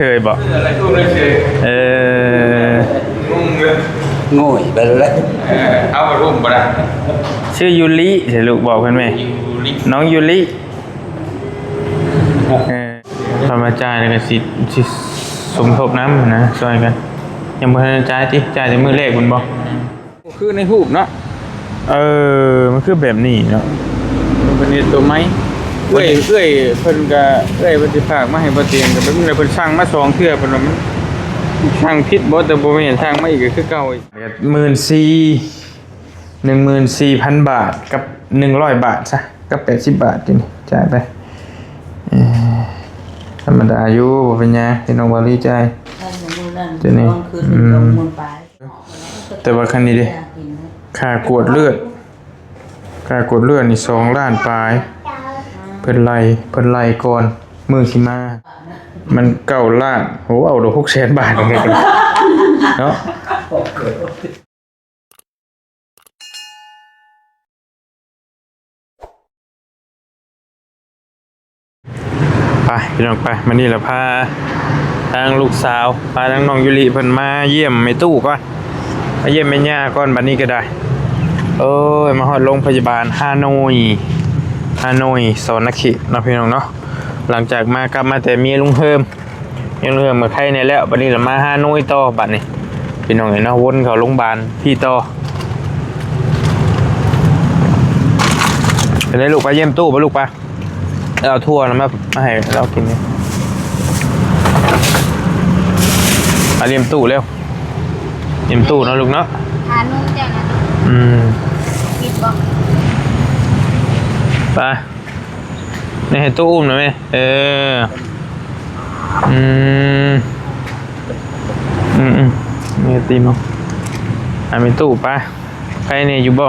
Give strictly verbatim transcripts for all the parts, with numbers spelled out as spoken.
เชยบ่ เออ โง่ยไปเลย เออ เอาไปอุ้มบ่ได้ ชื่อยูริ เดี๋ยวลูกบอกเพิ่นแม่ น้องยูริ เออ ถ้ามาจ่ายแล้วก็สิ สิสมทบนำนะ ช่วยกัน ยังบ่ทันได้จ่ายติ จ่ายแต่มื้อแรกพุ้นบ่ คือในรูปเนาะ เออ มันคือแบบนี้เนาะ มันเป็นตัวไม้ เอื้อย เอื้อยเพิ่นก็ เอื้อยเพิ่นสิฝากมาให้บ่เตียง ก็เป็นเพิ่นสั่งมาสองเทื่อ เพิ่นว่ามันสั่งผิดบ่ แต่บ่แม่น สั่งมาอีกก็คือเก่าอีก หมื่นสี่ หนึ่งหมื่นสี่พันบาทกับหนึ่งร้อยบาทซะ กับแปดสิบบาท ทีนี้จ่ายไป เออ ธรรมดาอยู่ บ่เป็นหยัง ที่น้องวาลีจ่าย เดี๋ยวนี้ อืม แต่ว่าคันนี้เด้ ค่ากวดเลือด ค่ากวดเลือดนี่สองล้านปลาย เพิ่นไล่ เพิ่นไล่ก่อน มื้อสิมา มันเก้าล้าน โห เอาดอกหกแสนบาท เนาะ ไปพี่น้องไป มื้อนี้ละพาทางลูกสาว พาทางน้องยูริเพิ่นมาเยี่ยมแม่ตู้ก่อน มาเยี่ยมแม่ย่าก่อน บัดนี้ก็ได้ โอ้ย มาฮอดโรงพยาบาลฮานอย ฮานอยสวรรณเขตเนาะพี่น้องเนาะ หลังจากมากลับมาแต่เมียลุงเฮิม ยังเริ่มกับไข้เนี่ยแล้ว บัดนี้เรามาฮานอยต่อ บัดนี้ พี่น้องเห็นเนาะ วนเข้าโรงพยาบาลพี่ต่อ ไปเลยลูก ไปเยี่ยมตู้ไปลูกไป เอาถ้วยนะมา มาให้เรากินเนี่ย เอาเยี่ยมตู้เร็ว เยี่ยมตู้เนาะลูกเนาะ หานุ่มเจ้านะ อืม คิดบ่ ไป นี่ให้ตู้อุ้มหน่อยไหม เออ อืม อืม อืม นี่ไอติม อ่ะ มีตู้ปะ ใครเนี่ยอยู่บ่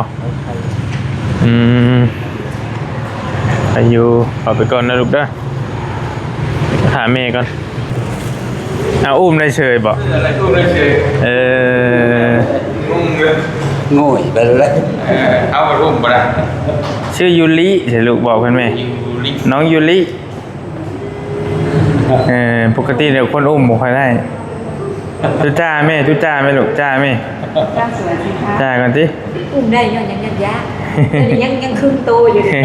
อืม ไปอยู่ เอาไปก่อนนะลูกเด้อ หาแม่ก่อน เอาอุ้มได้เฉยบ่ อุ้มได้เฉย เออ โง่ยไปเลย เออ เอาไปอุ้มบ่ได้ ชื่อยูริ เดี๋ยวลูกบอกเพื่อนแม่ ยูริ น้องยูริ เออ ปกติเดี๋ยวคนอุ้มบ่ค่อยได้ ตุ๊จ้าแม่ ตุ๊จ้าแม่ลูก จ้าแม่ จ้าสวัสดีค่ะ จ้าก่อนสิ อุ้มได้ย้อนยังยากยาก ยัง ยังครึ่งโตอยู่เลย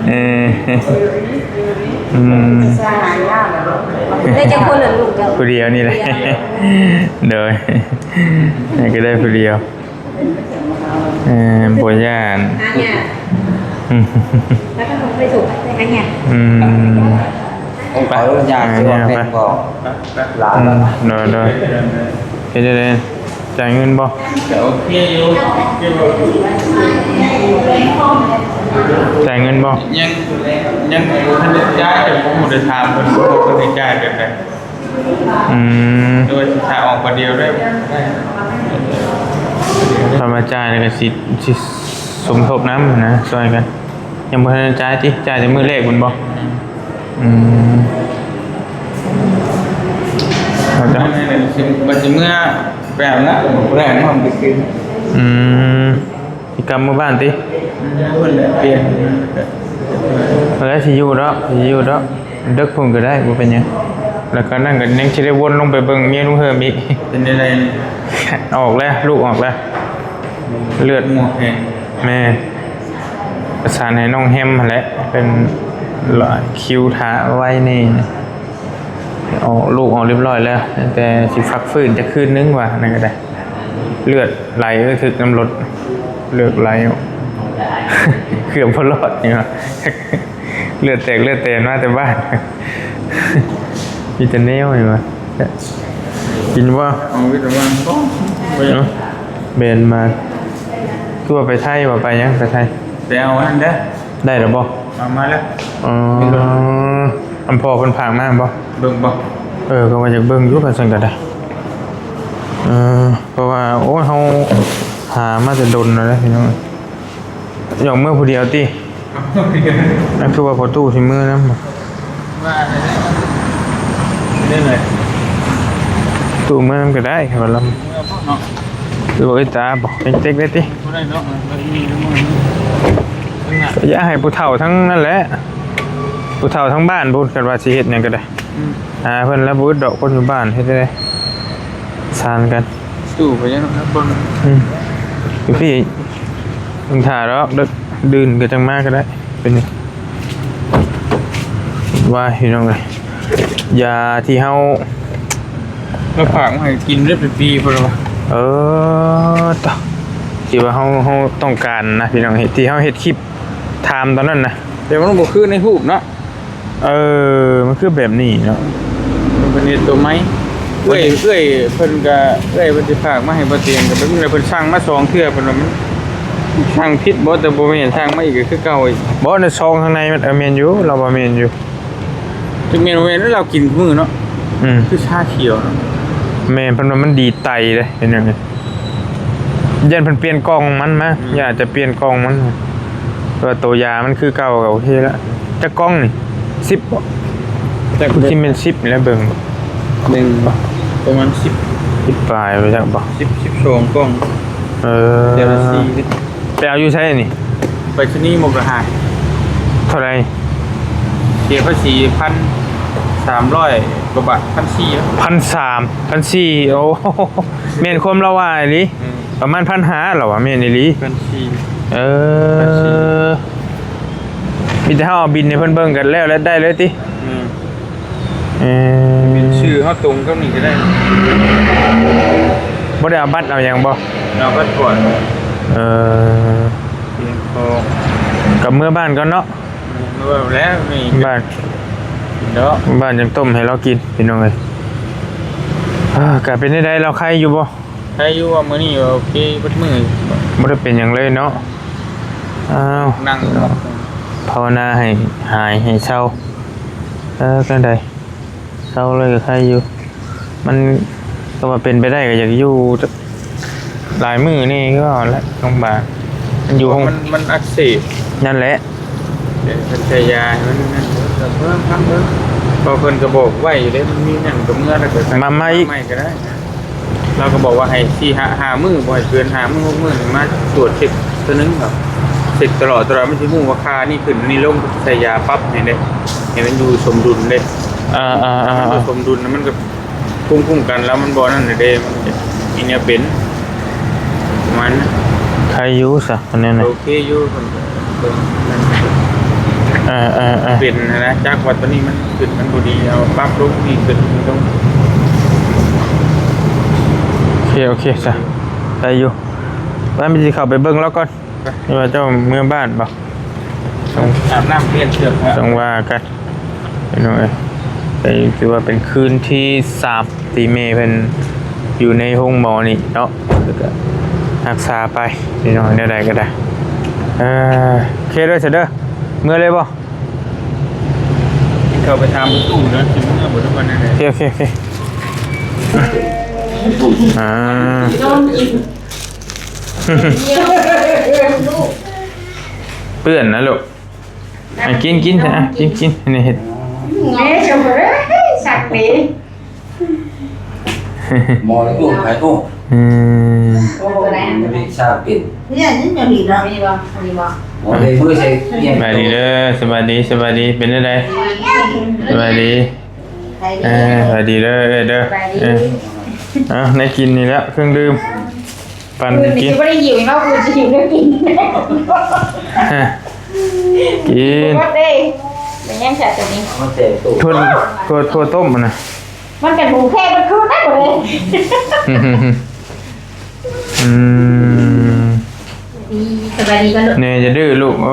เออ อืม สหายยากเหรอ ได้จักคนเหรอลูกเจ้า ผู้เดียวนี่แหละ โดย นี่ก็ได้ผู้เดียว เออ บ่ย่าน หายาก อืม แล้วก็ไปส่งไปหายาก อืม ผมขออนุญาต หายาก แม่นบอก หลาน อืม โดย โดย เฮ็ดจั่งใด จ่ายเงินบ่ โอเคอยู่ จ่ายเงินบ่ ยัง ยังบ่ทันได้จ่าย แต่ผมบ่ได้ถามเพิ่นว่าเพิ่นสิจ่ายแบบใด อืม โดยสิถ่ายออกคนเดียวได้ ถ้ามาจ่ายแล้วก็สิ สิสมทบนำนะ ช่วยกัน ยังบ่ทันได้จ่ายติ จ่ายแต่มื้อแรกพุ้นบ่ อืม เอาจ้ะ บัดสิเมื่อไปอาบน้ำ แรงมันไปคืน อืม สิกลับมื้อบ้านติ เพิ่นแหละเปลี่ยน เออ สิอยู่ดอก สิอยู่ดอก ดึกพุ้นก็ได้ บ่เป็นหยัง แล้วก็นั่นก็ยังสิได้วนลงไปเบิ่งเมียลุงเฮิมอีก เป็นจั่งใด ออกแล้ว ลูกออกแล้ว เลือด หมวกแฮง แม่น ประสานให้น้องแฮมหั้นแหละ เป็นคิวถ่าไว้นี่ ออก ลูกออกเรียบร้อยแล้ว แต่สิพักฟื้นจักคืนนึงว่านั่นก็ได้ เลือดไหลระทึกนำรถ เลือดไหลออก เกือบบ่รอดนี่ว่า เลือดแตกเลือดแตนมาแต่บ้าน มีแต่แนวนี่ว่า กินบ่ เอาวิตามินบ่ เนาะ แบนมา คือว่าไปไทย ว่าไปหยัง ไปไทย ไปเอาอันนั้นเด้อ ได้แล้วบ่ เอามาแล้ว อ๋อ มีรถ อันพ่อเพิ่นฝากมาบ่ เบิ่งบ่ เออ ก็ว่าอยากเบิ่งอยู่ คันซั่นก็ได้ เออ เพราะว่า โอ้ย เฮาหามาแต่ดนแล้วเด้อพี่น้อง อยากเมือผู้เดียวติ นั่นคือว่าพอตู้สิเมือนำ ว่าอะไรนะ เรื่องอะไร ตู้เมือนำก็ได้ครับลำ เมือพวกเนาะ หรือว่าไอ้ตาบอกเป็นเต็กได้ติ บ่ได้เนาะ มันมีเรื่องมัน ก็อย่าให้ผู้เฒ่าทั้งนั่นแหละ ผู้เฒ่าทั้งบ้านพูดกันว่าสิเฮ็ดหยังก็ได้ อืม หาเพิ่นแล้วบ่อึดดอก คนอยู่บ้านเฮ็ดได้ สานกัน สู้ไปยังครับเบิ่ง อืม อยู่พี่ เพิ่นถ่าดอก เดิน ดื่นก็จั่งมาก็ได้ เป็นหยัง ว่าพี่น้องเอ้ย ยาที่เฮา เราฝากมาให้กินได้เป็นปีพุ่นละวะ เออ ตะ ที่ว่าเฮา เฮาต้องการนะพี่น้อง ที่เฮาเฮ็ดคลิปถามตอนนั้นนะ แต่มันบ่คือในรูปเนาะ เออ มันคือแบบนี้เนาะ มันเป็นเฮ็ดตัวใหม่ เอื้อย เอื้อยเพิ่นก็ เอื้อยเพิ่นสิฝากมาให้บ่เตียง ก็เป็นเพิ่นสั่งมาสองเทื่อ เพิ่นว่ามันสั่งผิดบ่ แต่บ่แม่น สั่งมาอีกก็คือเก่าอีก บ่ ในซองข้างในมัน เออ แม่นอยู่ เราว่าแม่นอยู่ จักแม่นบ่แม่น แล้วเรากินมื้อเนาะ อืม คือชาเขียวเนาะ แม่น เพิ่นว่ามันดีไตเด้ เป็นหยังไง ย่านเพิ่นเปลี่ยนกล่องมันมา อืม ย่านอาจจะเปลี่ยนกล่องมัน แต่ว่าตัวยามันคือเก่าก็โอเคละ จักกล่องนี่ สิบ บ่ จัก คือสิแม่นสิบนี่แหละ เบิ่ง หนึ่ง ประมาณสิบ สิบปลายไปจักบ่ สิบ สิบสองกล่อง เออ เดี๋ยวละสี่ ไปเอาอยู่ไสนี่ ไปที่นี่มุกดาหาร เท่าไหร่ เสียภาษีพันสามร้อยกว่าบาท พันสี่ พันสาม พันสี่ โอ้ แม่นความละว่าอีหลี อืม ประมาณพันห้า เหรอวะ แม่นอีหลี พันสี่ เออ พันสี่ มีแต่เฮาเอาบินให้เพิ่นเบิ่งกันแล้ว แล้วได้เลยติ อืม เออ เป็นชื่อเฮาตรงกับนี่ก็ได้ บ่ได้เอาบัตรเอาหยังบ่ เอาบัตรก่อน เออ เพียงพอ กลับเมือบ้านก่อนเนาะ เมือแล้วนี่ บ้าน กินเนาะ บ้านยังต้มให้เรากิน พี่น้องเอ้ย อ่า กะเป็นจั่งใด เราไข้อยู่บ่ ไข้อยู่ว่ามื้อนี้โอเคเบิดมื้อ บ่ได้เป็นหยังเลยเนาะ อ้าว นั่ง ภาวนาให้หายให้เซา เออ จั่งใด เซาเลยก็ไข้อยู่ มันก็ว่าเป็นไปได้ก็อยากอยู่จักหลายมื้อนี่ก็เอาละโรงพยาบาล มันอยู่ห้อง มัน มันอักเสบ นั่นแหละ เดี๋ยวเพิ่นใช้ยาให้มันนั่น เดี๋ยวเพิ่ม พักเบิ่ง เพราะเพิ่นก็บอกไว้อยู่เด้ มันมีหยังก็เมือแล้วก็ มา มาอีก มาใหม่ก็ได้ เราก็บอกว่าให้สี่ ห้า ห้ามื้อ บ่ให้เกินห้ามื้อ หกมื้อ มาตรวจเช็คเทื่อนึงครับ เช็คตลอด ตลอด มันสิฮู้ว่าค่านี่ขึ้นนี่ลง ใส่ยาปรับให้เด้ ให้มันอยู่สมดุลเด้ อ่า อ่า อ่า มันบ่สมดุลนะ มันก็ภูมิคุ้มกันแล้วมันบ่นั่นน่ะเด้ มันก็มีแนวเป็น ประมาณนั้น ไข้อยู่ซะ อันนั้นน่ะ โอเคอยู่ เพิ่นก็ เออ เออ เออ เป็นนะ จักว่าตอนนี้มันขึ้นมันบ่ดี เอาปรับลง ดีขึ้น ดีลง โอเค โอเค จ้ะ ได้อยู่ ว่ามีสิเข้าไปเบิ่งแล้วก่อน ไป นี่ว่าเจ้าเมือบ้านบ่ จั่ง อาบน้ำเปลี่ยนเสื้อผ้า จั่งว่ากัน พี่น้องเอ้ย แต่ถือว่าเป็นคืนที่สาม ที่แม่เพิ่นอยู่ในโรงหมอนี่เนาะ แล้วก็รักษาไป พี่น้อง แนวใดก็ได้ เออ โอเคเด้อ เสยเด้อ เมือเลยบ่ เข้าไปถามตู้นะ สิเมือบ่ทุกวันนั่นแหละ โอเค โอเค โอเค อ่า เปื้อนนะลูก อ่ะ กิน กิน อ่ะ กิน กิน นี่เฮ็ด แม่ชมเลยสักปี หมอเลยอุ้ม ใครอุ้ม อืม โอ้ มันไม่ทราบเป็น เนี่ย นี่จะมีเนาะ มีบ่ มีบ่ หมอเลยมือใส่เนี่ย สบายดีเด้อ สบายดี สบายดี เป็นจั่งใด สบายดี ใครดี เออ สบายดีเด้อ เอ้ยเด้อ สบายดี เออ เอา ได้กินนี่แล้ว เครื่องดื่ม ปั่น คืนนี้ กิน สิบ่ได้หิวเนาะ กูจะหิวเรื่องกิน ฮะ กิน บ่ได้ เป็นยังไงตัวนี้ มันเตะตู้ ถั่ว ถั่ว ถั่วต้มอะนะ มันเป็นหมูแพร่มันคืนได้หมดเลย อืม ดี สบายดีกันลูก เนี่ย อย่าดื้อลูก เอ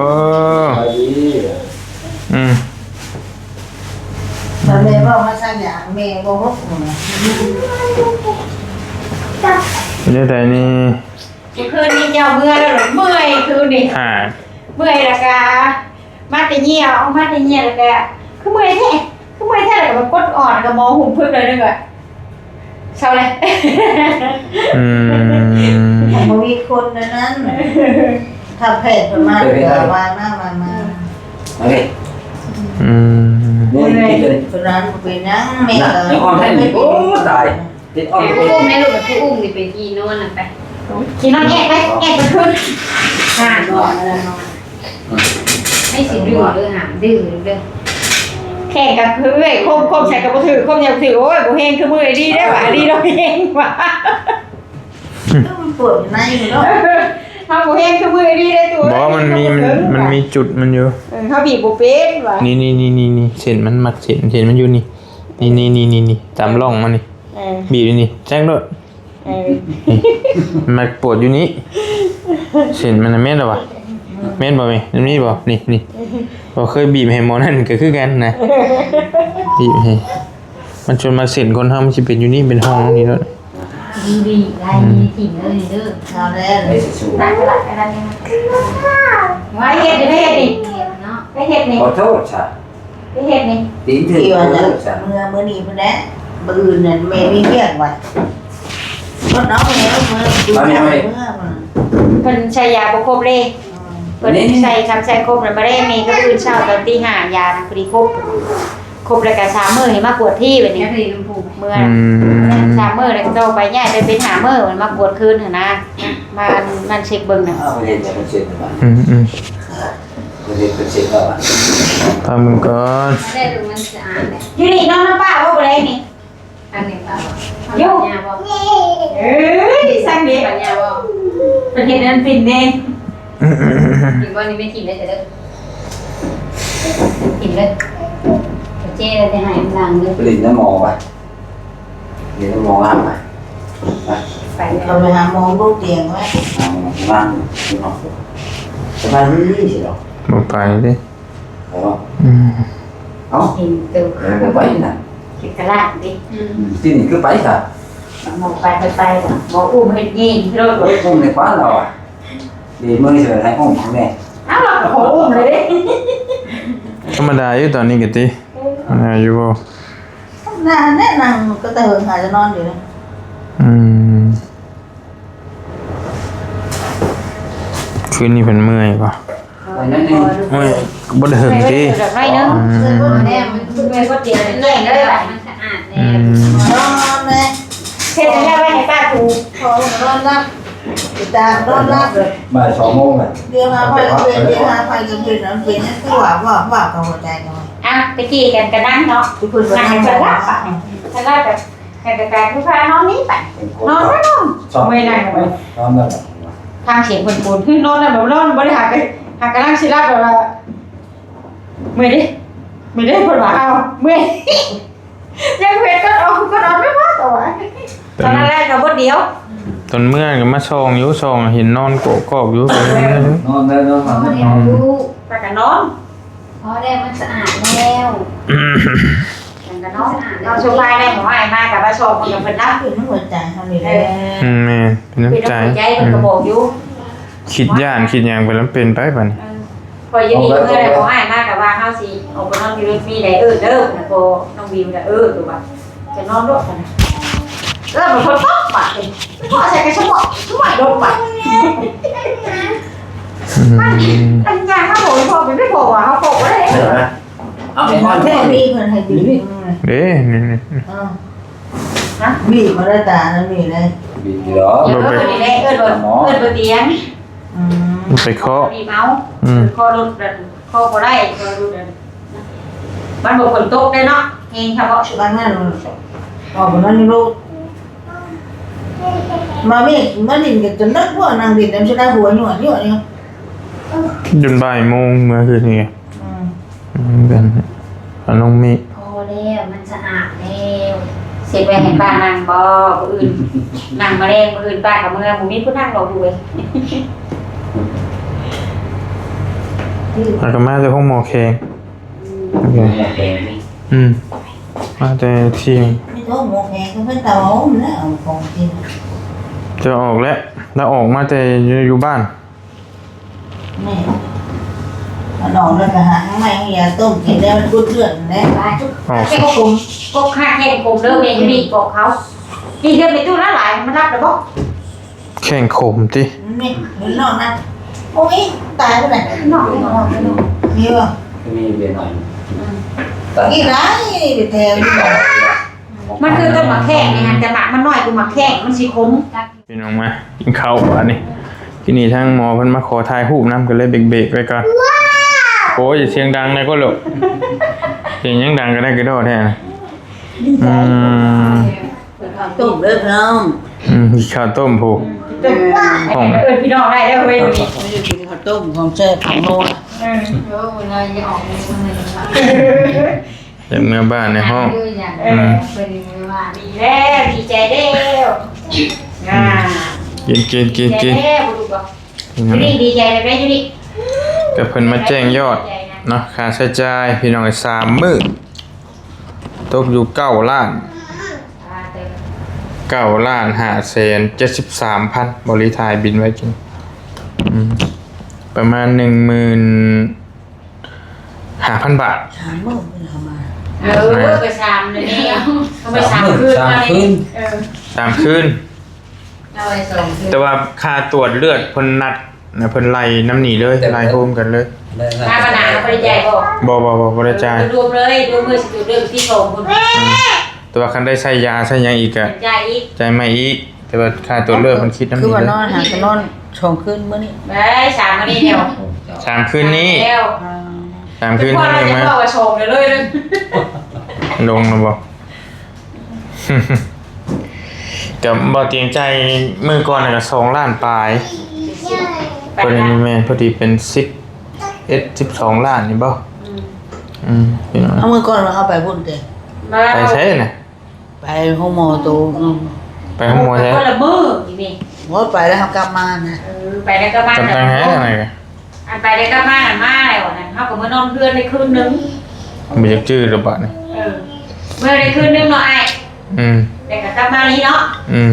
อ สบายดี อืม ตอนแม่บอกว่าฉันอยากแม่บอกหกหมื่น เป็นจั่งใดนี่ เมื่อคืนนี้เจ้าเมื่อยแล้วเหรอ เมื่อยคืนนี้ อ่า เมื่อยแล้วก็มาแต่เยี่ยว มาแต่เยี่ยวแล้วก็ คือเมื่อยแท้ คือเมื่อยแท้ แล้วก็มากดอ่อน แล้วก็หมอหุ้มพึบเลยนึกว่า เศร้าเลย อืม มันบ่มีคนอันนั้น ถ้าแพทย์เพิ่นมา เดี๋ยว เดี๋ยวว่ามา มา มา เอาเลย อืม นี่ นี่ นี่ ตัวนั้นเป็นหยัง แม่ น่ะ ก็ ในห้องแพทย์นี่ โอ้ ตาย ติดอ้อม ผู้อุ้มแม่ลูกกับผู้อุ้มนี่ไปที่นอนน่ะไป ที่นอนแอบไป แอบไปขึ้น ค่ะ นอน นอน ให้สิดื้อเด้อ ห้ามดื้อเด้อ แข่งกับเพื่อนคมคมใส่กับบ่ถือคมยังถือ โอ้ยบ่แฮงคือมือดีได้หวะดีเราแฮงหวะ มันปวดอยู่ในอยู่เนาะ เฮาบ่แฮงคือมือดีได้ตัว บอกว่ามันมีมันมันมีจุดมันอยู่ เออเฮาบีบบ่เป็นหวะ นี่นี่นี่นี่นี่เส้นมันมักเส้นเส้นมันอยู่นี่ นี่นี่นี่นี่นี่ตามร่องมันนี่ เออ บีบนี่แจ้งโลด เออ มันปวดอยู่นี่ เส้นมันน่ะแม่นหรอวะ แม่นบ่แม่นนี่บ่นี่นี่ บ่เคยบีบให้หมอนั่นก็คือกันนะ บีบให้ มันจนมาเส้นคนเฮามันสิเป็นอยู่นี่เป็นห้องนี่โลด ดีดีได้มีถิ่นเลยเด้อ เอาแล้ว ไม่สู้ ตักกระดาษกระดาษนี่ ไว้เฮ็ดนี่ ไปเฮ็ดนี่ เนาะ ไปเฮ็ดนี่ ขอโทษซะ ไปเฮ็ดนี่ ตีนถือ ที่ว่าจะ ขอโทษซะ เมื่อมื้อนี้พุ่นแหละ มื้ออื่นนั่นแม่มีเวียกไว้ ก็น้องแม่เมื่อ เอานี่เอานี่ เมื่อมา เพิ่นใส่ยาบ่ครบเลย อืม เพิ่นใส่คำใส่ครบแล้วบ่ได้มีก็มื้ออื่นเช้าตอนตีห้ายานะพอดีครบ ครบแล้วก็สามมื้อนี่มากวดที่บัดนี้ เมื่อ อืม สามมื้อแล้วก็ต่อไปย้ายไปเป็นห้ามื้อมันมากวดคืนหั่นนะ มานั่นเช็คเบิ่งนะ อ้าว เพิ่นเฮ็ดจั่งซั่นบัด อืมอืม เพิ่นเฮ็ดเป็นเช็คแล้วบัด ฟังมึงก่อน ได้ดูมันสะอาดเลย อยู่นี่นอนนำป้าบ่ บ่ได้นี่ อันนี้เปล่า อยู่ ปัญญาบ่ เอ้ย สั่งเด้ ปัญญาบ่ เพิ่นเฮ็ดนั่นเป็นเด้ กินบ่นี่ไม่กินได้เด้อ กินเลย เจ๊เราจะหายมันดังเลย ไปเล่นน้ำหมอปะ เล่นน้ำหมอว่างปะ ไป ไปเลย เราไปหาหมอโรคเตียงไว้ หาหมอว่างอยู่เนาะ สบายดีสิเนาะ บ่ไปเด้ ไปบ่ อืม เอ้า เห็นตัว เออ บ่ไปนะ เห็นกระลาดดิ อืม ที่นี่คือไปค่ะ หมอไปไปไป หมออุ้มให้ยิงรถ เฮ้ย อุ้มในฟ้าเราอ่ะ ดีมื้อนี้สิไปให้อุ้มแม่ เอ้า เราก็ขออุ้มเลยดิ ธรรมดาอยู่ตอนนี้กะติ ธรรมดาอยู่บ่ น่าแน่นางก็แต่เหิงหาจะนอนอยู่เลย อืม คืนนี้เพิ่นเมื่อยบ่ วันนั้นหนึ่ง เมื่อย บ่ได้เหิงติ เมื่อยเด้อ อืม แม่มันเมื่อยบ่เตียงแน่เลย มันสะอาดแน่ อืม นอนแม่ เฮ็ดจั่งใด๋ไว้ให้ป้าถู ขอนอนหลับ ตานอนหลับ บ่ายสองโมงน่ะ เดี๋ยวหาไฟก็เป็น เดี๋ยวหาไฟก็เป็น มันเป็นจั่งคือว่า ว่า ว่ากับหัวใจหน่อย อ่ะ ตะกี้กันก็นั่งเนาะ ที่เพิ่นก็ นั่ง นั่ง กันหลับ หลับ อ่ะ ฉันหลับแบบ แต่กะกลายคือพานอนนี้ไป นอนก็นอน ชอบ เมื่อยนั่ง นอนนั่นแหละ ทางเสียงเพิ่นโกน คือนอนแล้วแบบนอนบ่ได้หัก หักกำลังสิหลับแบบว่า เมื่อยเด้ เมื่อยเด้ เพิ่นว่า เอ้า เมื่อย ยังเฮ็ดก็นอน ก็นอนไม่พอตัว ตอนนั้นแรกก็บ่เดียว ตอนเมื่อก็มาส่องอยู่ ส่องเห็นนอนโกะกอกอยู่ นอนได้ นอนหลับ นอน พากันนอน พอแล้ว มันสะอาดแล้ว มันก็นอน นอนโซฟาได้ หมออ้ายมาก็มาส่องเพิ่นก็เพิ่นหลับ เป็นหัวใจเฮานี่แหละ เออ อืม แม่น เป็นน้ำใจ เป็นหัวใจ เพิ่นก็บอกอยู่ คิดย้านคิดหยังไปแล้วเป็นไปบัดนี้ เออ พออยู่นี่เมื่อใดหมออ้ายมาก็ว่าเฮาสิออกไปนอนอยู่รถมีไดเอิ้นเด้อ นะ พอน้องวิวน่ะ เออ ตัวว่า จะนอนรถกันนะ เออ มันคนตกบาดเลย ไม่พอใส่กระสมอง ช่วยลงบาด อืม มัน อันยาเขาบอกพ่อเป็นไม่พอว่ะ เขาบอกว่าได้ เดี๋ยวนะ เอาไปนอนแค่นี้ เพิ่นให้บีบ เด้ นี่ นี่ อ่า ฮะ บีบมาได้ตานะ บีบได้ บีบเหรอ เดี๋ยวเอิ้นนี่แหละ เอิ้นบ่ เอิ้นบ่เตียง อืม ไปเคาะ บีบเอา อืม เคาะรถ เคาะบ่ได้ เคาะรถ มันบ่ฝนตกเด้เนาะ เฮงค่ะบ่ วันนั้นออกมานั่งลูก มาเมฆมาดินกันจนนักพวกนางดินน้ำชนะหัวหนวดหนวดอยู่ จนบ่ายโมงเมื่อคืนนี้ อืม อืม กัน เอาน้องเมฆ พอแล้ว มันสะอาดแล้ว เสร็จไว้ให้ป้านั่งบ่ ผู้อื่น นั่งมาแลงผู้อื่น ป้ากับเมือ บ่มีผู้นั่งหรอกลูกเอ้ย แล้วก็มาแต่ห้องหมอแขง อืม โอเค อืม มาแต่เที่ยง ไม่ต้องหมอแขงก็ไม่เตาแล้ว เอาของกิน จะออกแล้ว แล้วออกมาแต่อยู่ อยู่บ้าน แม่ มันออกแล้วก็หาทางใหม่ให้ยาต้มกินแล้วมันกุดเลือดแล้ว อ๋อ แข้งขม กกข้าแข้งขมเด้อ แม่อยู่นี่บอกเขา นี่เดือนไปตู้ละหลาย มันรับแล้วบ่ แข้งขมติ มันไม่ มันนอนนะ โอ้ย ตายไปไหน นอน นอน นอน นี่วะ มีเบียร์หน่อย อืม นี่ไร ไปแถวนี่ มันคือต้นหมากแข้งนี่ฮะ แต่หมากมันน้อยกว่าหมากแข้ง มันสิขม พี่น้องมากินข้าวอันนี้ ที่นี่ทางหมอเพิ่นมาขอถ่ายรูปนำ ก็เลยเบรกๆไว้ก่อน โอ้ย อย่าเสียงดังนะก็เลย เสียงยังดังกระแดกกระโดดแท้นะ อืม ข้าวต้มเด้อพี่น้อง อืม ข้าวต้มผูก เออ ของ เออ พี่น้องได้เด้อเว้ย ข้าวต้มของแซ่บของนัว เออ เดี๋ยวเมื่อบ้านในห้อง เออ อืม เพิ่นว่าดีแล้ว ดีใจแล้ว อ่า กิน กิน กิน กิน ดีใจแล้ว บ่รู้บ่ พี่น้อง นี่ดีใจแล้วได้อยู่นี่ ก็เพิ่นมาแจ้งยอดเนาะ ค่าใช้จ่ายพี่น้อง สามมื้อ ตกอยู่เก้าล้าน อ่า เต็ม เก้าล้านห้าแสนเจ็ดสิบสามพัน บริถ่ายบินไว้กิน อืม ประมาณหนึ่งหมื่นห้าพันบาท สามมื้อเพิ่นเอามา เออ ไปสามเลยนี่ เอาไปสามคืน สามคืน เออ สามคืน เอาไว้สองคืน แต่ว่าค่าตรวจเลือดเพิ่นนัดนะ เพิ่นไล่นำนี่เลย แต่ ไล่โฮมกันเลย ได้ ค่าขนาดบ่ได้จ่ายบ่ บ่ บ่ บ่ บ่ได้จ่าย เออ รวมเลย รวมเลยสิตรวจเลือดที่สองคน อืม แต่ว่าคันได้ใส่ยาใส่หยังอีกอะ จ่ายอีก จ่ายใหม่อีก แต่ว่าค่าตรวจเลือดเพิ่นคิดนำ คือ นี่ ว่า เลย นอนหาก็นอนสองคืนมื้อนี้ ได้สามมื้อนี้เดียว สามคืนนี้ แล้ว อ่า สามคืน พ่อ นี้ เราจะ มา บอกว่าสองเลยเลย ลงแล้วบ่ ก็บ่เตรียมใจมื้อก่อนน่ะก็สองล้านปลาย พอดี แม่น พอดีเป็นสิบเอ็ด สิบสองล้านนี่บ่ อืม อืม พี่น้อง เอามื้อก่อนว่าเอาไปพุ่นเด้ มา ไปไสน่ะ ไปห้องหมอโต อืม ไปห้องหมอไส คนละมื้ออีกนี่ ว่าไปแล้วเขากลับมานะ เออ ไปแล้วกลับมา กลับทางไหนอะไรกัน อันไปได้กลับมาน่ะ มาแล้วนั่น เฮาก็มานอนเฮือนได้คืนหนึ่ง บ่อยากจื้อหรอกบาดนี่ เออ เมื่อได้คืนหนึ่งเนาะอ้าย อืม แต่ก็กลับมานี่เนาะ อืม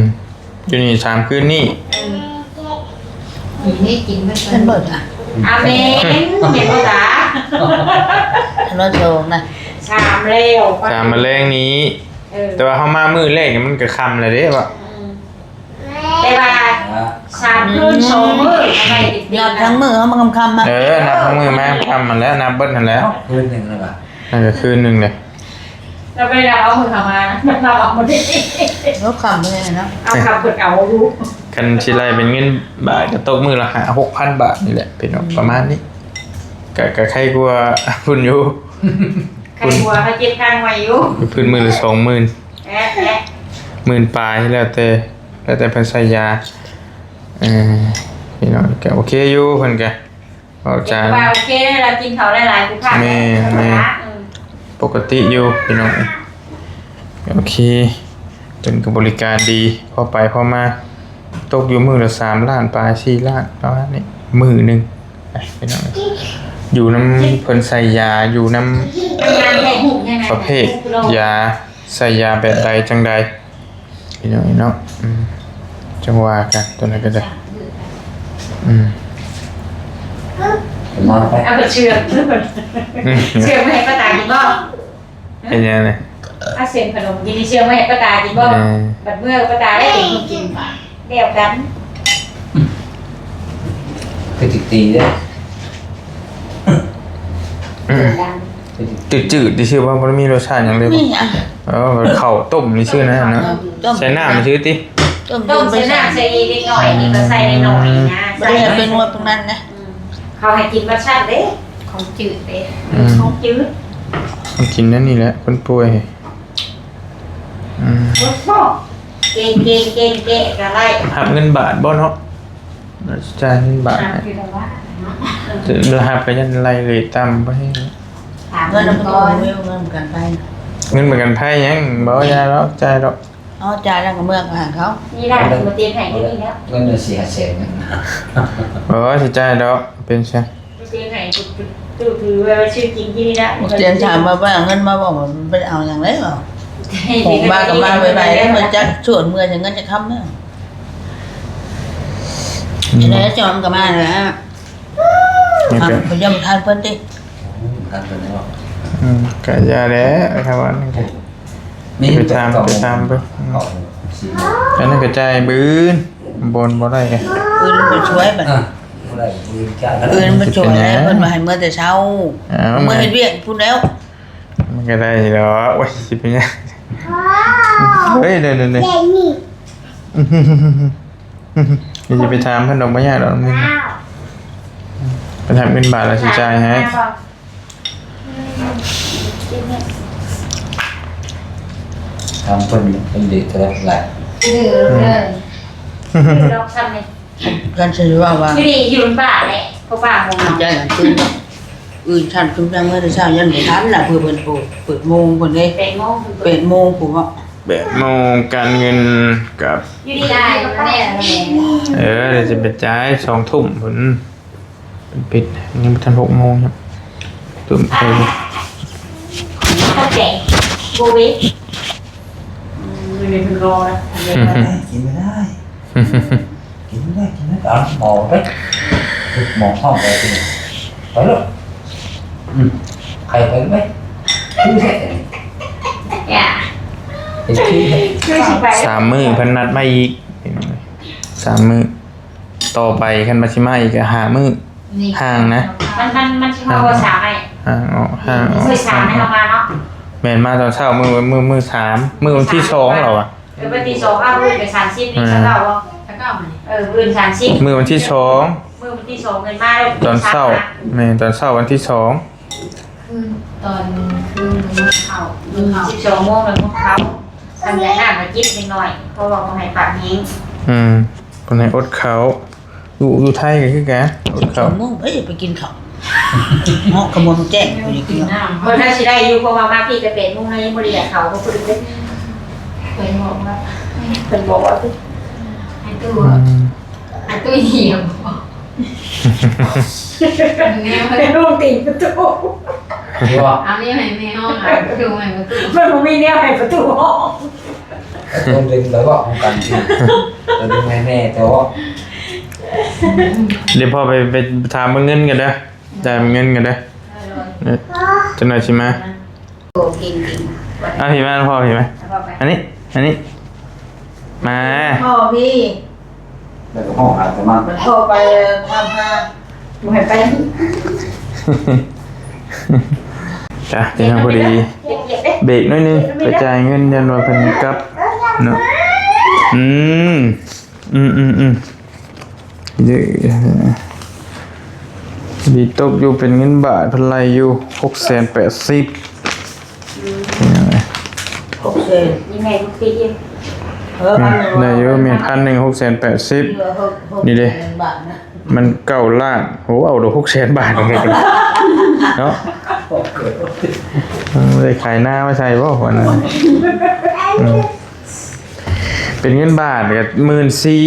อยู่นี่สามคืนนี่ อืม นี่กินมัน มันเบิดอ่ะ อาเมน เห็นบ่จ๊ะ นอนโชงนะ สามแล้ว สามมาแลงนี้ เออ แต่ว่าเฮามามื้อแรกนี่มันก็ค่ำแล้วเด้วะ อืม แต่ว่าสามคืนสองมื้อ ทำไมติดๆ นับทั้งมื้อเอามาค่ำๆมา เออ นับทั้งมื้อมาค่ำมันแล้ว นับเบิดนั่นแล้ว คืนหนึ่งแล้วปะ นั่นก็คืนหนึ่งเลย เราไปเอามือเขามา เราเอามือ ลบค่ำเลยเนาะ เอาคำเพิ่นเอาอยู่ คันสิไล่เป็นเงินบาทก็ตกมื้อละห้าหกพันบาทนี่แหละ พี่น้อง ประมาณนี้ ก็ ก็ใครกลัวาพุ่นอยู่ ใครกลัวเขาเจ็บข้างไว้อยู่ พื้นมื้อละสองหมื่น แอะแอะ หมื่นปลาย แล้วแต่ แล้วแต่เพิ่นใส่ยา เออ พี่น้องก็โอเคอยู่ เพิ่นก็ เว้าจา ว่าโอเค เรากินเขาหลายๆ ผู้ค้า แม่น แม่น อืม ปกติอยู่ พี่น้อง โอเค เพิ่นก็บริการดี พอไปพอมา ตกอยู่มื้อละสามล้านปลาย สี่ล้าน ประมาณนี้ มื้อหนึ่ง ไป พี่น้อง อยู่นำเพิ่นใส่ยา อยู่นำ ทำงานแทนหุงใช่ไหม ประเภทยา ใส่ยาแบบใดจังใด พี่น้องเนาะ อืม จังว่ากัน ตัวนั้นก็ได้ อืม นอนไป เอาไปเชื่อม อืม เชื่อมไว้ให้ป้าตากินบ่ เป็นยังไง เอาเส้นขนมกินนี่เชื่อมไว้ให้ป้าตากินบ่ เออ บัดเมื่อป้าตาได้เป็นคนกิน เดียวกัน คือจิกตีเด้อ อืม จืดๆ ที่ชื่อว่ามันมีรสชาติหยังเลยบ่ มีอ่ะ เออ ข้าวต้มนี่ชื่อนะเนาะ ต้ม ใส่น้ำนี่ชื่อติ ต้ม ต้มใส่น้ำใส่อีกนิดหน่อย นี่ก็ใส่น้อยๆ นะ บ่ได้เป็นว่าพวกนั้นนะ อืม เขาให้กินรสชาติเด้ ของจืดเด้ อืม ของจืด มันกินนั่นนี่แหละ คนป่วย อืม โอ้โห เก่งๆๆๆ ก็ได้ หักเงินบาทบ่เนาะ จ่ายเงินบาท อ่ะ ให้ คือแบบว่า เดี๋ยวหักไปยันไล่เลยตามไปให้ ถาม เงิน เงิน มัน ก่ ต้ อ อง น เรื่องเงินประกันภัยนะ เงินประกันภัยยังบ่ยาดอก จ่ายดอก เอาจ่ายแล้วก็เมือกหาเขา นี่ได้มาเตรียมให้ก็ดีแล้ว เงินเดือนสี่ห้าแสนนั่นนะ บ่สิจ่ายดอก เป็นซะ เตรียมให้ ตู้ถือไว้ว่าชื่อจริงที่นี่นะ เตรียมถามมาว่าเอาเงินมาบอกว่ามันไปเอาอย่างไรเหรอ ของบ้านก็มาไวๆแล้วมันจักชวนเมื่อจะเงินจะค้ำเนี่ย อืม แล้วจอมก็มาแล้ว มันก็ อ่ะ ไปย่อมทานเพิ่นติ ทานเพิ่นแล้ว อืม ก็อย่าแล้ว ครับว่านั่นก็ นี่ ไปถาม ไปถามไป อืม อันนั้นก็จ่ายบืน บนบ่ได้ไง ปืนมันช่วยบัด อ่ะ บ่ได้ปืนจ่าย ปืนมันช่วยแล้ว เพิ่นว่าให้เมื่อแต่เช้า อ้าว เมื่อเฮ็ดเวียกพู้นแล้ว มันก็ได้ดอก โอ้ย สิเป็นหยัง เฮ้ย เดี๋ยวๆๆ เดี๋ยวสิไปถามเพิ่นดอก บ่ยากดอก ไปถามเงินบาทแล้วสิจ่ายให้ ถามเพิ่น เพิ่นดีเท่าไหร่ ดื้อเด้อ ดื้อดอกซ้ำนี่ กันสิว่าว่า อยู่ดีอยู่บ้านแหละ เพราะว่าของเรา ใจกันตื่น อื่นชั้นชุมจังเมื่อเช้ายันบ่ทันน่ะ เพื่อเพิ่นเปิด เปิดโมงเพิ่นเด้ แปดโมงเพิ่นเปิด แปดโมงผมว่า แปดโมง การเงินกับ อยู่ดีๆ ได้ ก็ไป แม่ เออ เดี๋ยวจะไปจ่าย สองทุ่มพุ้น เป็นปิด ยังบ่ทัน หกโมงครับ ทุ่มไป เข้าใจ โบเว อืม อยู่ในเพิ่นรอนะ กินไม่ได้ กินไม่ได้ กินไม่ได้ เอาหม้อไป หม้อห้องไปกิน ไปลูก อืม ใครไปไหม คือเสร็จ อย่า ไปคือเสร็จ คือสิไป สามมื้อเพิ่นนัดมาอีก สามมื้อ ต่อไปคันว่าสิมาอีกก็ห้ามื้อ นี่ ห่างนะ มัน มัน มันสิมาบ่สามไอ้ ห่างออก ห่างออก มื้อสามให้เฮามาเนาะ แม่นมาตอนเช้า มื้อ มื้อ มื้อสาม มื้อวันที่สองแล้วอะ เออ วันที่สอง เอามื้อไปสามสิบนี่ อ่า ซะเก่าบ่ ซะเก่ามื้อนี้ เออ มื้อสามสิบ มื้อวันที่สอง มื้อวันที่สองเพิ่นมาแล้ว ตอนเช้า สาม แม่น ตอนเช้าวันที่สอง คืน ตอนคืนมื้อเข้า มื้อเข้า สิบสองโมงแล้วมื้อเข้า ทำยาหน้ามาจิบนิดหน่อย เพราะว่าบ่ให้ปากแห้ง อืม เพิ่นให้อดข้าว อยู่ อยู่ไทยก็คือกัน อดข้าว สองโมงเพิ่นจะไปกินข้าว เนาะ ขบวนแจ้งอยู่นี่กินข้าว เพิ่นน่าสิได้อยู่ เพราะว่ามาพี้แต่แปดโมงแล้วยังบ่ได้อยากเข้า เพราะเพิ่นเด้ เพิ่นบอกว่า เพิ่นบอกว่า ให้ตู้ อืม ให้ตู้เหี่ยว แนวให้ ลูกตีประตู ว่า เอานี่ให้แม่ห้อง เอาประตูให้ประตู มันบ่มีแนวให้ประตูห้อง ต้องเป็นแบบว่าของกันที่ แต่ดูแม่แม่แต่ว่า เดี๋ยวพ่อไป ไปถามเบิ่งเงินกันเด้อ จ่ายเบิ่งเงินกันเด้อ เออ เออ จักหน่อยสิมา โอ้ กิน กิน เอาพี้มา พ่อพี้มา เอาพ่อไป อันนี้ อันนี้ มา พ่อพี้ แล้วก็ห้องอาจจะมา มันพ่อไปทำพา บ่ให้ไป จ้ะ พี่น้อง พอดี เก็บๆเด้ เบรกหน่อยหนึ่ง ไปจ่ายเงิน ยันว่าเพิ่นกลับเนาะ อืม อืม อืม อืม เด้อ ดีตกอยู่เป็นเงินบาท เพิ่นไล่อยู่ หกแสนแปดสิบ อืม เป็นยังไง หกแสน นี่แม่ลูกพี่ เออ อืม พันหนึ่ง ได้อยู่ มีพันหนึ่ง หกแสนแปดสิบ เหลือหก นี่เด้ หกแสนบาทนะ มันเก้าล้าน โห เอาดอก หกแสนบาท เนาะ อืม ได้ขายนามาใส่บ่ วันนั้น อืม เป็นเงินบาทก็ หมื่นสี่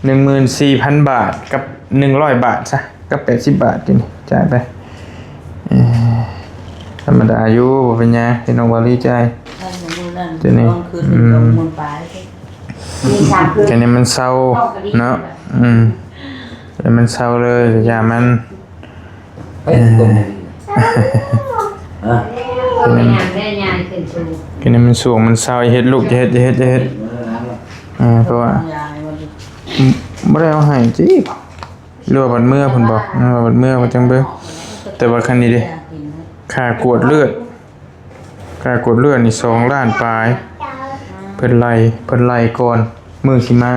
หนึ่งหมื่นสี่พันบาทกับหนึ่งร้อยบาทซะ กับแปดสิบบาท ทีนี้จ่ายไป เอ่อ ธรรมดาอยู่ บ่เป็นหยัง ที่น้องวาลีจ่าย ท่านมื้อนั้น ทีนี้ ตอนคืน อืม สองหมื่นปลาย มีสามคืน แค่นี้มันเซาเนาะ อืม แล้วมันเซาเลย อย่ามัน เฮ้ย เออ ตัวหนึ่ง ฮะ เป็นหยังแม่ยายขึ้นสูง กินให้มันสูงมันเซา อย่าเฮ็ดลูก อย่าเฮ็ด อย่าเฮ็ด อย่าเฮ็ด เออ เพราะว่า ยายมัน บ่ได้เอาให้จิ หรือว่าบัดเมือเพิ่นบอก เออ บัดเมือเพิ่นจังเบิ่ง แต่ว่าคันนี้เด้ ค่ากวดเลือด ค่ากวดเลือดนี่สองล้านปลาย เพิ่นไล่ เพิ่นไล่ก่อน มื้อสิมา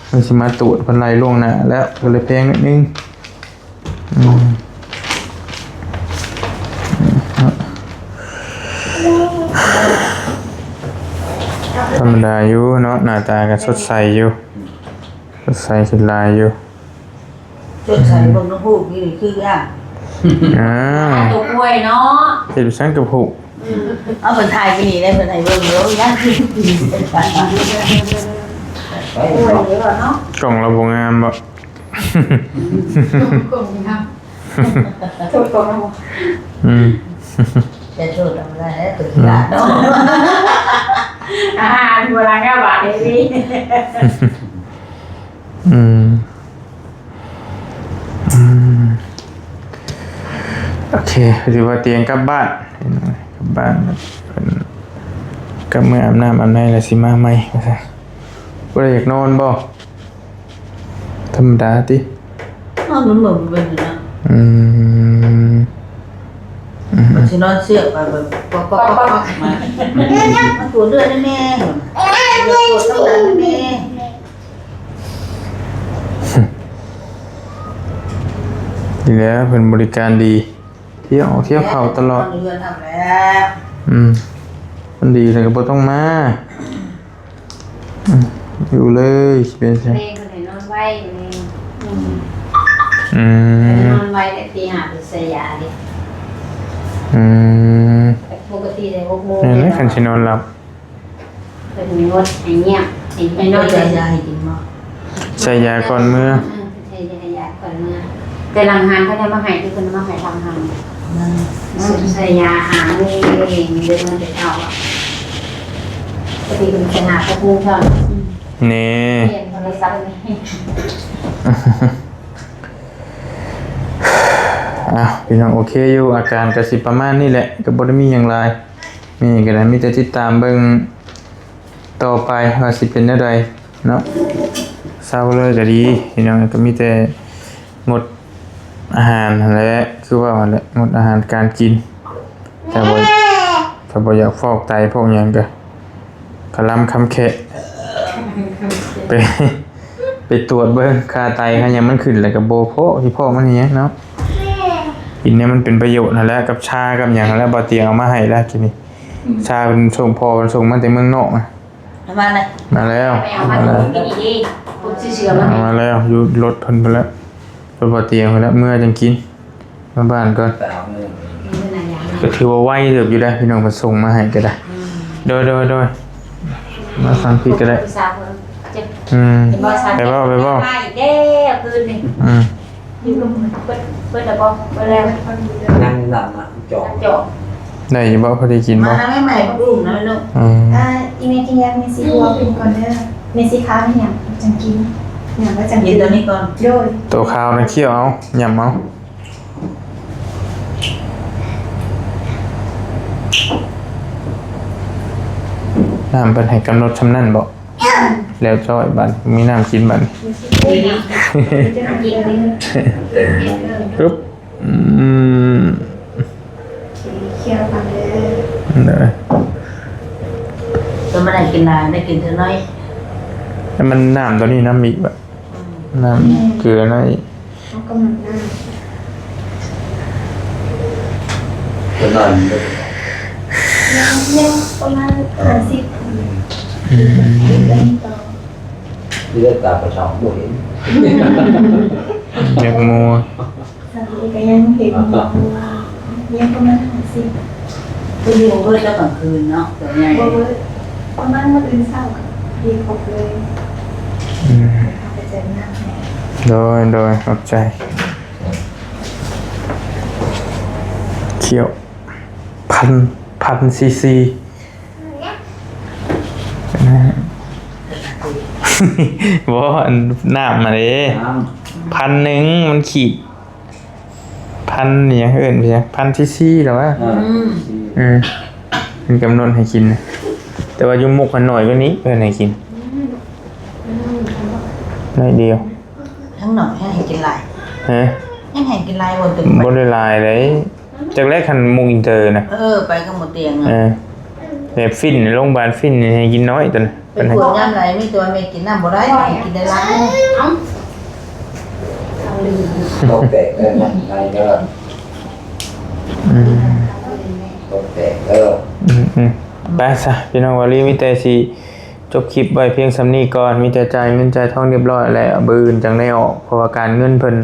มื้อสิมาตรวจ เพิ่นไล่ล่วงหน้าแล้ว ก็เลยแพงนิดนึง อืม ธรรมดาอยู่เนาะ หน้าตาก็สดใสอยู่ สดใสขึ้นหลายอยู่ สดใส เบิ่งนกฮูกนี่คืออ่ะ อ่า ตัวกล้วยเนาะ เฮ็ดไปซั่นกับฮูก เอาเพิ่นถ่ายไปนี่ได้ เพิ่นให้เบิ่งเด้อ ยัง ไป กล้วยเด้อเนาะ กล้องเราบ่งามบ่ กล้องงาม โทษกล้องเนาะ อืม จะโทษเอาบ่ได้แล้ว ตัวที่ร้านเนาะ อาหารโบราณเก้าบาทเองพี่ อืม อืม โอเค ถือว่าเตรียมกลับบ้าน กลับบ้าน กลับเมืออาบน้ำอาบในแล้วสิมาใหม่ ว่าซั่น บ่ได้อยากนอนบ่ ธรรมดาติ นอนเหมือนๆ เป็นอยู่นะ อืม อืม มันสินอนเสือกไปแบบ ป๊อกๆๆๆ มา มาตรวจเลือดให้แม่ ตรวจข้างหลังให้แม่ ดีแล้ว เพิ่นบริการดี เที่ยว เที่ยวเขาตลอด นอนเรือนทำแล้ว อืม มันดีเลยก็บ่ต้องมา อืม อยู่เลย เป็นไง แม่เพิ่นให้นอนไว แม่ อืม อืม นอนไวแต่ตีห้าเพิ่นใส่ยาเด้ อืม ปกติได้หกโมง แม่นแล้ว คันสินอนหลับ เพิ่นงดให้เงียบ ให้ไปนอน ใส่ยาให้กินบ่ ใส่ยาก่อนเมือ อืม ใส่ยาก่อนเมือ แต่หลังหานเขาจะมาให้ ที่เพิ่นมาให้หลังหาน อืม ใส่ยาหามื้อเอง เดินมาแต่เช้าอะ ปกติเพิ่นจะหาหกโมงเช้า อืม นี่ เปลี่ยนโทรศัพท์นี่ อ้าว พี่น้อง โอเคอยู่ อาการก็สิประมาณนี้แหละ ก็บ่ได้มีหยังหลาย นี่ก็ได้ มีแต่ติดตามเบิ่งต่อไปว่าสิเป็นแนวใดเนาะ เซาเลยก็ดี พี่น้อง ก็มีแต่งดอาหารหั้นแหละ คือว่าหั้นแหละ งดอาหารการกิน ถ้าบ่ ถ้าบ่อยากฟอกไตพวกหยังก็ กะหล่ำคำแคะ ไป ไปตรวจเบิ่งค่าไตค่าหยังมันขึ้น แล้วก็บ่พอ สิพอมันอีหยังเนาะ กินเนี่ยมันเป็นประโยชน์หั้นแหละ กับชากับหยังหั้นแหละ บ่เตียงเอามาให้แล้วทีนี้ อืม ชาเพิ่นส่ง พ่อเพิ่นส่งมาแต่เมืองนอกนะ เอามาเลย มาแล้ว ไปเอามา มาแล้ว กินดีๆ ปุ๊บสิเชื่อมัน เอามาแล้ว อยู่รถเพิ่นไปแล้ว รถบ่เตียงไปแล้ว เมื่อจังกิน มาบ้านก่อน ไปเอาเงิน ก็ถือว่าไวเติบอยู่ได้ พี่น้องเพิ่นส่งมาให้ก็ได้ อืม โดย โดย โดย มาฟังพี่ก็ได้ อืม ไปเว้า ไปเว้า มาอีกแล้วคืนนี้ อืม อยู่กับเพิ่น เพิ่นแล้วบ่ เพิ่นแล้ว นั่งหลับอ่ะ จอบ จอบ ได้อยู่บ่ พอดีกินบ่ มาแล้วแม่ใหม่ก็อุ้มนะลูก อืม อ่า อีเมกินยาเมซิฮัวกินก่อนเด้อ เมซิค้าเนี่ยจังกิน เนี่ยก็จังกิน กินตัวนี้ก่อน โดย ตัวขาวนะเคี่ยวเอา ยำเอา น้ำเพิ่นให้กำหนดส่ำนั้นบ่ แล้วจ้อยบัด มีน้ำกินบัด ปึ๊บ อืม เคี่ยวกันเด้อ เด้อ ก็บ่ได้กินหลาย ได้กินเท่าน้อย แล้วมันน้ำตัวนี้น้ำอีกบ่ อืม น้ำเกลือน้อย เอากำลังหน้า ก็นอนอยู่ ยัง ยังประมาณห้าสิบ อืม เล่นต่อ ที่ได้ตาประชาบ่เห็น อยากมัว สามีก็ยังเห็นอยู่ ยังประมาณห้าสิบ คืออยู่เบิดแล้วกลางคืนเนาะ ตัวใหญ่ บ่เบิด ประมาณมื้ออื่นเช้าก็ดีครบเลย อืม เอาไปแจกน้ำให้ โดย โดย ขอบใจ เคี่ยว พัน พันซีซี บ่ อันน้ำมาเด้ น้ำ พันหนึ่งมันขีด พันนี่หยังเอิ้นหยัง พันซีซีเหรอวะ อ่า อืม อืม มันกำหนดให้กินนะ แต่ว่าอยู่มุกมันน้อยกว่านี้ เอิ้นให้กิน น้อยเดียว ทั้งหน่อยให้กินหลาย ฮะ ให้กินหลายบ่ บ่ได้หลายเลย จักแลคันมุกอินเตอร์นะ เออ ไปกับหมอเตียงอะ เออ แบบฟิน โรงพยาบาลฟินนี่ให้กินน้อยตัวนะ ไปกวดยามใดมีแต่ว่าแม่กินน้ำบ่ได้ ให้กินได้หลาย เอ้า ตกแตกเด้อนะ นายเด้อ อืม ตกแตกเด้อ อืม อืม ไปซะ พี่น้องวารี มีแต่สิจบคลิปไว้เพียงส่ำนี้ก่อน มีแต่จ่ายเงินจ่ายทองเรียบร้อยแล้ว มื้ออื่นจั่งได้ออก เพราะว่าการเงินเพิ่น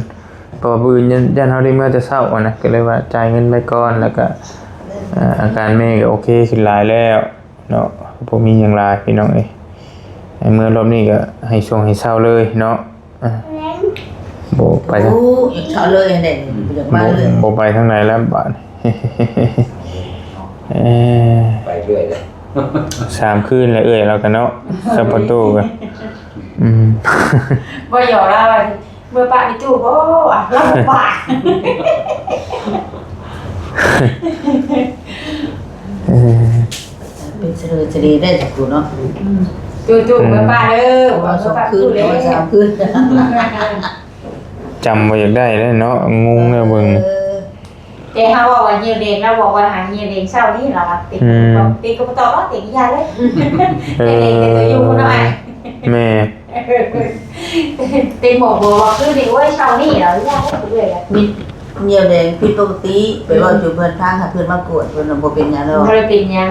เพราะว่ามื้ออื่นย่าน ย่านเฮาได้เมือแต่เช้าอะนะ ก็เลยว่าจ่ายเงินไว้ก่อน แล้วก็ เอ่อ อาการแม่ก็โอเคขึ้นหลายแล้วเนาะ บ่มีหยังหลายพี่น้องเอ้ย ให้เมือรอบนี้ก็ให้ช่วงให้เซาเลยเนาะ อ่ะ บ่ไปทาง โอ้ อยากเซาเลยแหละ อยาก บ่ มาเลย บ่ไปทางไหนแล้วบาด เอ้ย ไปเรื่อยเลย สามคืนแล้วเอื้อยเราก็เนาะ ซัปปะโตก็ อืม บ่หยอกลาวว่า เมื่อปะมีตู้บ่ อ่ะ ลาวบ่ปะ เออ เป็นเสลอเสลอได้จากกูเนาะ อืม ตู้ๆ เออ เมื่อปะเด้อ ว่าสองคืน เมื่อปะตู้เด้อ ว่าสามคืน จำบ่อยากได้แล้วเนาะ งงแล้วเบิ่ง เออ แต่เฮาบอกว่าเฮียเด้ง แล้วบอกว่าหาเฮียเด้งเช้านี้เหรอวะ ติด อืม ติดก็บ่ตอบว่าติดอีหยังเลย เออ แต่เด้งแต่ตัวอยู่พุ่นเนาะ แม่ เต็มบอกบอกว่าคือนี่ โอ้ย เช้านี้เหรอ อีหยังเลย มี เหี่ยวแดงผิดปกติ ไปเว้าสู่เพิ่นฟัง ให้เพิ่นมากวด เพิ่นว่าบ่เป็นหยังดอก บ่ได้เป็นหยัง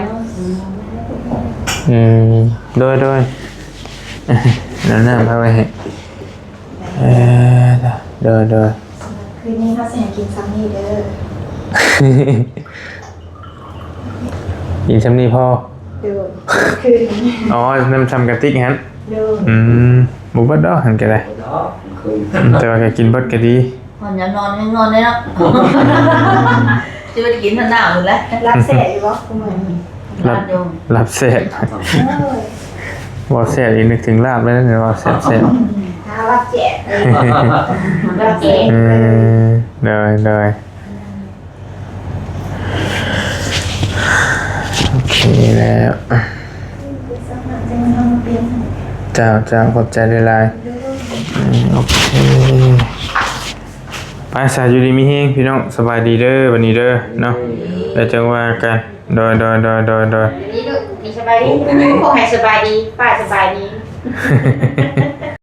อืม โดย โดย นั่นน่ะ พาไปให้ เออ โดย โดย คืนนี้เฮาสิให้กินซ้ำนี่เด้อ กินซ้ำนี่พอ โดย คืนนี้ อ๋อ น้ำซ้ำกะติกหั่น โดย อืม บ่เบิดดอกหั่นก็ได้ เนาะ คืน แต่ว่าก็กินเบิดก็ดี ฮอดยามนอนยังนอนได้เนาะ สิบ่ได้กินฮอดน้ำพุ้นแหละ หลับแซ่บอยู่บ่คุมื้อนี้ หลับ หลับอยู่ หลับแซ่บ เออ เว้าแซ่บอีกนึกถึงลาบเลยนะ เว้าแซ่บๆ หาหลับแซ่บ หลับแซ่บ เออ โดย โดย โอเคแล้ว เจ้า เจ้า ขอบใจหลายๆ อืม โอเค ไปซะ อยู่ดีมีแฮงพี่น้อง สบายดีเด้อ บัดนี้เด้อ เนาะ แล้วจั่งว่ากัน โดย โดย โดย โดย โดย นี่ลูก นี่สบายดี ขอให้สบายดี ป้าสบายดี